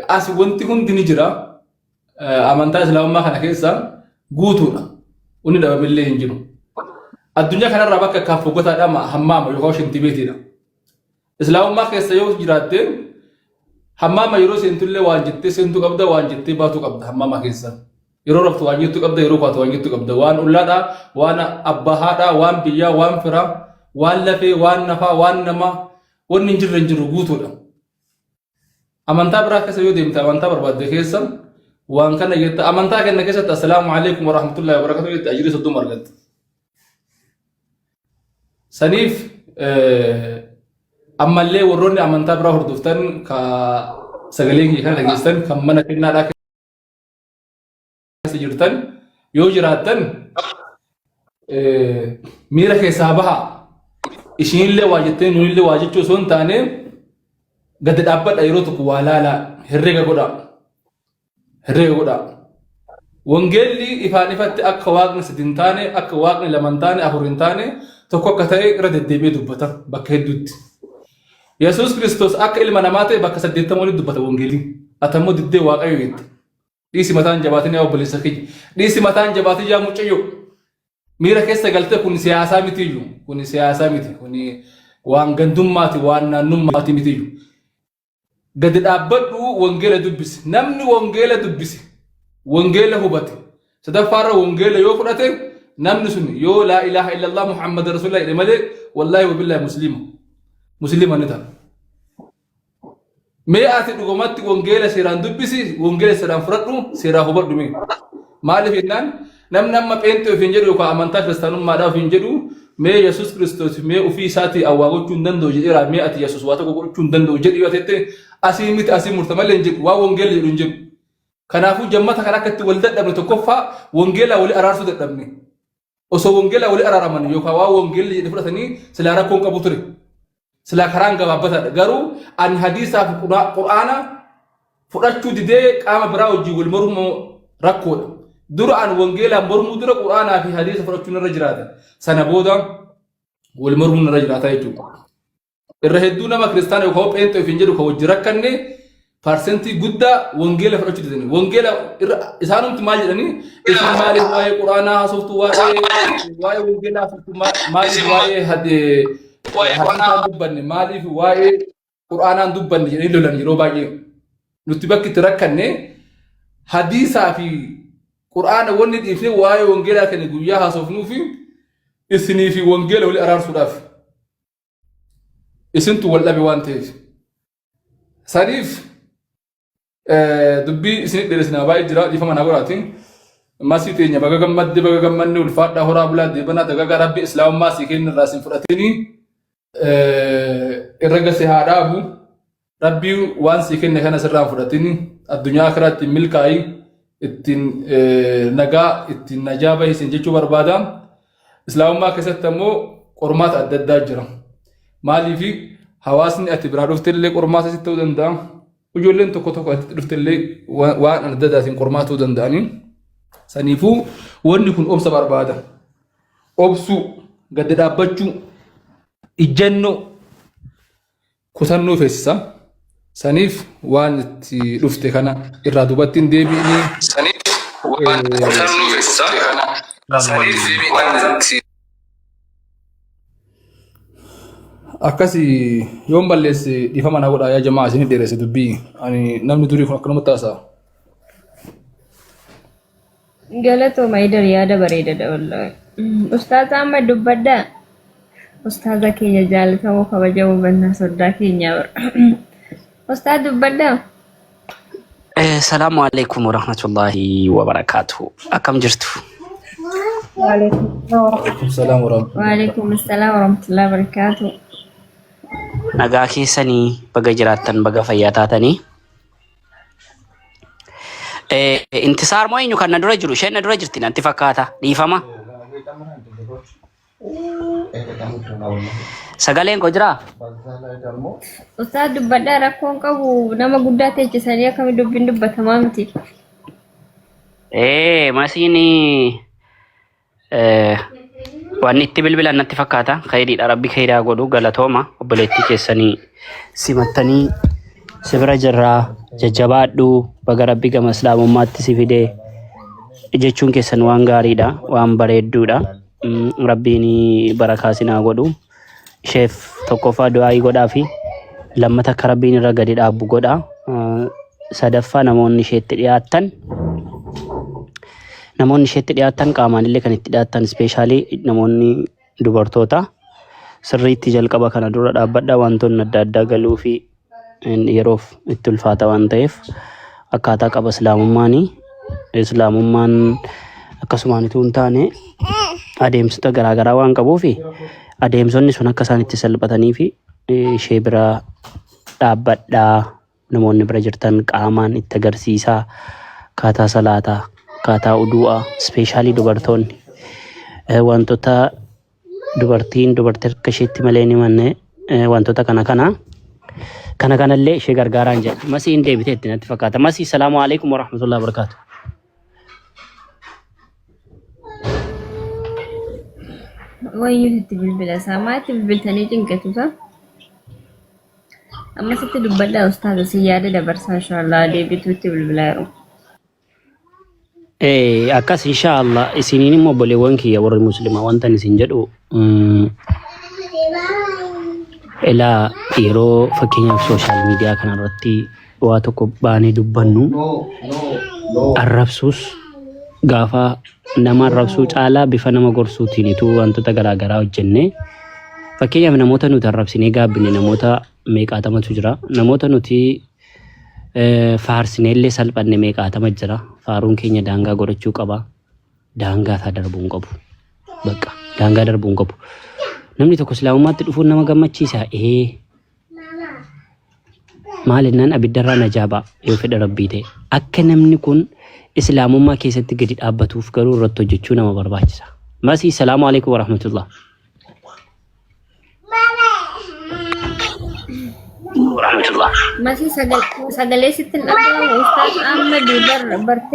As wanti hundi ni jira. Amantaa Islaamummaa kana keessa guutuudha. Wanni dhabamillee hin jiru. Addunyaa kanarraa bakka akkaan foggataadha hammaama yookaan shintibeetiidha. Islaamummaa keessa yoo jiraatte hammaama yeroo seentullee waan jettee seentuu qabda waan jettee baatuu qabda hammaama keessa. Yeroo raftu waan jettu qabda yeroo kaatu waan jettu qabda waan ollaadhaa waan abbaa haadhaa waan biyyaa waan firaa waan lafee waan nafaa waan namaa wanni hin jirre hin jiru guutuudha. Amantaa biraa keessa yoo deemte amantaa barbaadde keessa waan kana jetta amantaa kenna keessatti assalaamu alaikum warahmatullahi wabarakatuh jette ajirii 30 argatta. Saniif ammallee warroonni amantaa biraa hordoftan ka sagalee kiyya kana dhageessan kan mana kennaadhaa keessa jirtan yoo jiraattan miira keessaa baha ishiinillee waa jettee nuyillee waa jechuu osoo hin taane gadi dhaabbadha yeroo tokko waa laalaa herrega godhaa herrega godhaa. Wangeelli ifaan ifatti akka waaqni sadi hin taane akka waaqni lama hin taane afur hin taane tokko akka ta'e irra deddeebi'ee dubbata bakka hedduutti. Yesuus Kiristoos akka ilma namaa ta'e bakka 80 olitti dubbata wangeelli. Atammoo diddee Waaqayyo jette. Dhiisi mataan jabaatin yaa obboleessa kiyya. Dhiisi mataan jabaatin yaa mucayyoo. Miira keessa galtee kun siyaasaa mitiyyuu. Kun siyaasaa miti. Kun waan gandummaati waan naannummaati mitiyyuu. Gadi dhaabbadhu wangeela dubbisi. Namni wangeela dubbise wangeela hubate sadaffaarra wangeela yoo fudhate namni sun yoo laa ilaaha illallah Muhammad rasulullah jedhe malee wallaahi wabillahi musliima. Musliima ni ta'a. Mee ati dhugumatti wangeela seeraan dubbisi, wangeela seeraan fudhadhu, seeraan hubadhu mee. Maaliif jennaan namni amma pheenxee ofiin jedhu yookaan amantaa kiristaanummaadhaa ofiin jedhu mee Yesuus Kiristoos mee ofii isaatii awwaa gochuu hin danda'u jedheera mee ati Yesuus waa tokko gochuu hin danda'u jedhi yoo ta'e asii miti asii murta malee hin jedhu waan wangeela jedhu hin jedhu. Kanaafuu jammata kan akka itti wal dadhabne tokkoffaa wangeelaa walii araarsuu dadhabne. Osoo wangeelaa walii araaraman yookaan waan wangeelli jedhe fudhatanii silaa rakkoon qabu ture. Silaa karaan gabaabbataadha. Garuu ani hadiisaa fi qur'aana fudhachuu didee qaama biraa wajjin wal mormuu rakkoodha. Dura ani wangeelaan mormuu dura qur'aanaa fi hadiisa fudhachuun irra jiraata. Sana booda wal mormuun irra jiraata jechuudha. Irra hedduu nama kiristaana yookaan pheenxee ofiin jedhu kan wajji rakkanne parsentii guddaa wangeela fudhachuu didanii. Wangeela irra isaanumti maal jedhanii isin maaliif waa'ee quraanaa haasoftu waa'ee wangeelaa haasoftu maaliif waa'ee hadiisaa dubbanne maaliif waa'ee quraanaan dubbanne jedhanii lolan yeroo baay'ee. Nuti bakki itti rakkanne hadiisaa fi quraana wanni dhiifne waa'ee wangeelaa kenna guyyaa haasofnuu fi isinii fi wangeela walii araarsuudhaaf. Isintu wal dhabe waan ta'eef. Saniif dubbii isinit dheeressinaa baay'ee jira dhiifama naa godhaatiin. Masii teenya baga gammadde baga gammanne ulfaadhaa horaa bulaa deebanaa dagagaa rabbi islaamummaa sii kennu irraa isin fudhatini irra gase haa dhaabu rabbii waan sii kenne kana sirraa hin fudhatini addunyaa akiraa ittiin milkaa'i ittiin nagaa ittiin najaa bahi isin jechuu barbaada. Islaamummaa keessatti ammoo qormaata adda addaa jira. Maaliif hawaasni ati biraa dhufte illee qormaata sitti ta'uu danda'a. Ijoolleen tokko tokko ati dhufte illee waan adda addaatiin qormaata ta'uu danda'anii. Saniifuu wanni kun obsa barbaada. Obsuu, gadi dhaabbachuu, ijjannoo kutannoo feesisa. Saniif waan itti dhufte kana irraa duubatti hin deebi'inii. Saniif waan kutannoo feesisa. Saniif waan itti Akkasi yoon balleesse dhiifama naa godhaa yaa jamaa isin dheeresse dubbii ani namni durii kun akkanumatti haasa'a. Galatooma Idar yaada bareedadha wallahi. Ustaaza amma dubbadhaa. Ustaaza keenya jaalatamoo kabajamoo bannaa soddaa keenyaa bara. Ustaaz dubbadhaa. Salaamu alaikum warahmatullahi wabarakaatuhu. Akkam jirtu? Waalaikum salaam warahmatullahi. Waalaikum assalaam warahmatullahi wabarakatuh. Nagaa keessanii baga jiraattan baga fayyaa taatanii. Intisaar moo eenyu kan na dura jiru? Isheen na dura jirti natti fakkaata. Dhiifama. Sagaleen koo jiraa? Ustaaz dubbadhaa rakkoon qabu nama guddaa teechisanii akkami dubbiin dubbatamaa miti. Masiin wanni itti bilbilan natti fakkaata. Khayriidha. Rabbi khayraa godhu galatooma. Obboleettii keessanii simattanii Si bira jirraa jajjabaadhu baga rabbi gama islaamummaatti si fide jechuun keessan waan gaariidha waan bareedduudha. Rabbiin barakaa isin haa godhu. Isheef tokkoffaa du'aayii godhaa fi lammata akka rabbiin irra gadi dhaabbu godha. Sadaffaa namoonni isheetti dhiyaattan namoonni isheetti dhiyaattan qaamaan illee kan itti dhiyaattan ispeeshaalii namoonni dubartoota sirriitti jalqaba kana dura dhaabbadha wantoonni adda addaa galuu fi yeroof itti ulfaata waan ta'eef akkaataa qaba islaamummaani. Islaamummaan akkasumaan utuu hin taane adeemsota garaagaraa waan qabuuf adeemsonni sun akka isaan itti salphatanii fi ishee bira dhaabbadhaa namoonni bira jirtan qaamaan itti agarsiisaa akkaataa salaataa akkaataa uduu'aa ispeeshaalii dubartoonni wantoota dubartiin dubartii harka isheetti malee hin himanne wantoota kana kana kana kanallee ishee gargaaraan jedha. Masii hin deebiteetti natti fakkaata. Masii salaamu alaikum warahmatullahi wabarakaatu. Wayyuu sitti bilbila isaa maatti bilbiltanii cinqitu isaa. Amma sitti dubbadhaa ustaaza si yaada dabarsaa inshaallah deebituutti bilbilaa jiru. Akkas insha Allah isiniin immoo obboleewwan kiyya warri muslimaa wanta isin jedhu ilaa yeroo fakkeenyaaf sooshaal miidiyaa kanarratti waa tokko baanee dubbannu arrabsuus gaafa nama arrabsuu caalaa bifa nama gorsuutiin utuu wantoota garaagaraa hojjenne fakkeenyaaf namoota nuti arrabsinee gaabbine namoota meeqaatamatu jira namoota nuti Faarsineellee salphanne meeqaatama jira. Faaruun keenya daangaa godhachuu qaba. Daangaa isaa darbuu hin qabu. Bakka daangaa darbuu hin qabu. Namni tokko islaamummaatti dhufuun nama gammachiisa. Ee maal jennaan abiddarraa najaa ba'a yoo fedha rabbii ta'e. Akka namni kun islaamummaa keessatti gadi dhaabbatuuf garuu irratti hojjechuu nama barbaachisa. Masii salaamu alaikum warahmatullah. Warahmatullah. Masii sagalee sitti hin dhaga'amu ustaaz Ahmad bar bartee.